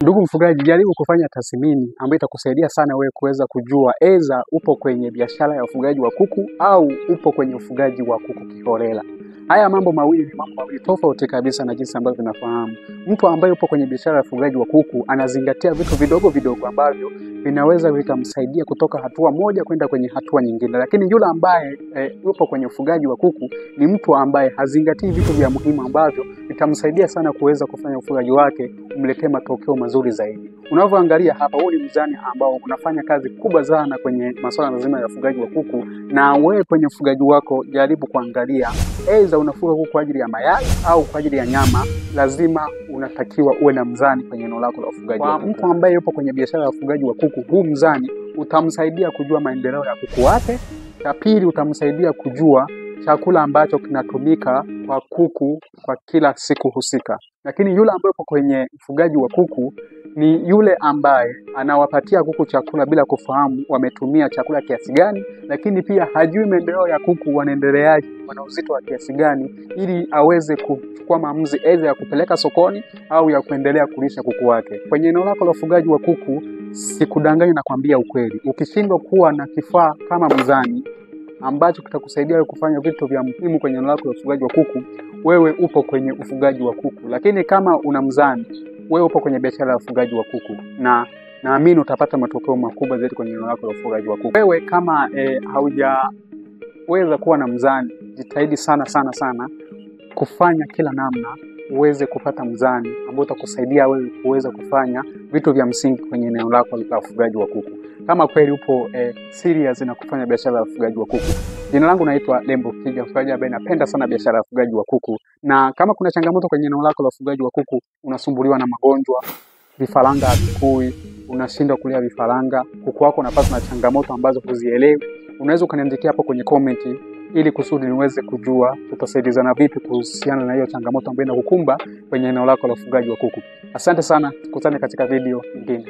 Ndugu mfugaji, jaribu kufanya tathmini ambayo itakusaidia sana wewe kuweza kujua eza upo kwenye biashara ya ufugaji wa kuku au upo kwenye ufugaji wa kuku kiholela. Haya mambo mawili ni mambo mawili tofauti kabisa na jinsi ambavyo tunafahamu. Mtu ambaye yupo kwenye biashara ya ufugaji wa kuku anazingatia vitu vidogo vidogo ambavyo vinaweza vikamsaidia kutoka hatua moja kwenda kwenye hatua nyingine, lakini yule ambaye yupo kwenye ufugaji wa kuku ni mtu ambaye hazingatii vitu vya muhimu ambavyo vitamsaidia sana kuweza kufanya ufugaji wake umletee matokeo mazuri zaidi. Unavyoangalia hapa, huu ni mzani ambao unafanya kazi kubwa sana kwenye masuala mazima ya ufugaji wa kuku, na wewe kwenye ufugaji wako jaribu kuangalia aidha unafuga kuku kwa ajili ya mayai au kwa ajili ya nyama, lazima unatakiwa uwe na mzani kwenye eneo lako la ufugaji wa kuku. Mtu ambaye yupo kwenye biashara ya ufugaji wa kuku, huu mzani utamsaidia kujua maendeleo ya kuku wake. Cha pili, utamsaidia kujua chakula ambacho kinatumika kwa kuku kwa kila siku husika. Lakini yule ambaye yupo kwenye ufugaji wa kuku ni yule ambaye anawapatia kuku chakula bila kufahamu wametumia chakula kiasi gani, lakini pia hajui maendeleo ya kuku wanaendeleaje, wana uzito wa kiasi gani, ili aweze kuchukua maamuzi aidha ya kupeleka sokoni au ya kuendelea kulisha kuku wake. Kwenye eneo lako la ufugaji wa kuku, sikudanganyi na kuambia ukweli, ukishindwa kuwa na kifaa kama mzani ambacho kitakusaidia wewe kufanya vitu vya muhimu kwenye eneo lako la ufugaji wa kuku, wewe upo kwenye ufugaji wa kuku. Lakini kama una mzani, wewe upo kwenye biashara ya ufugaji wa kuku, na naamini utapata matokeo makubwa zaidi kwenye eneo lako la ufugaji wa kuku. Wewe kama haujaweza kuwa na mzani, jitahidi sana sana sana kufanya kila namna uweze kupata mzani ambao utakusaidia wewe kuweza kufanya vitu vya msingi kwenye eneo lako la ufugaji wa kuku, kama kweli upo serious na kufanya biashara ya ufugaji wa kuku. Jina langu naitwa Lembo Kija, mfugaji ambaye napenda sana biashara ya ufugaji wa kuku. Na kama kuna changamoto kwenye eneo lako la ufugaji wa kuku, unasumbuliwa na magonjwa, vifaranga havikui, unashindwa kulea vifaranga, kuku wako unapata na changamoto ambazo huzielewi, unaweza ukaniandikia hapo kwenye comment ili kusudi niweze kujua tutasaidizana vipi kuhusiana na hiyo changamoto ambayo inakukumba kwenye eneo lako la ufugaji wa kuku. Asante sana, tukutane katika video nyingine.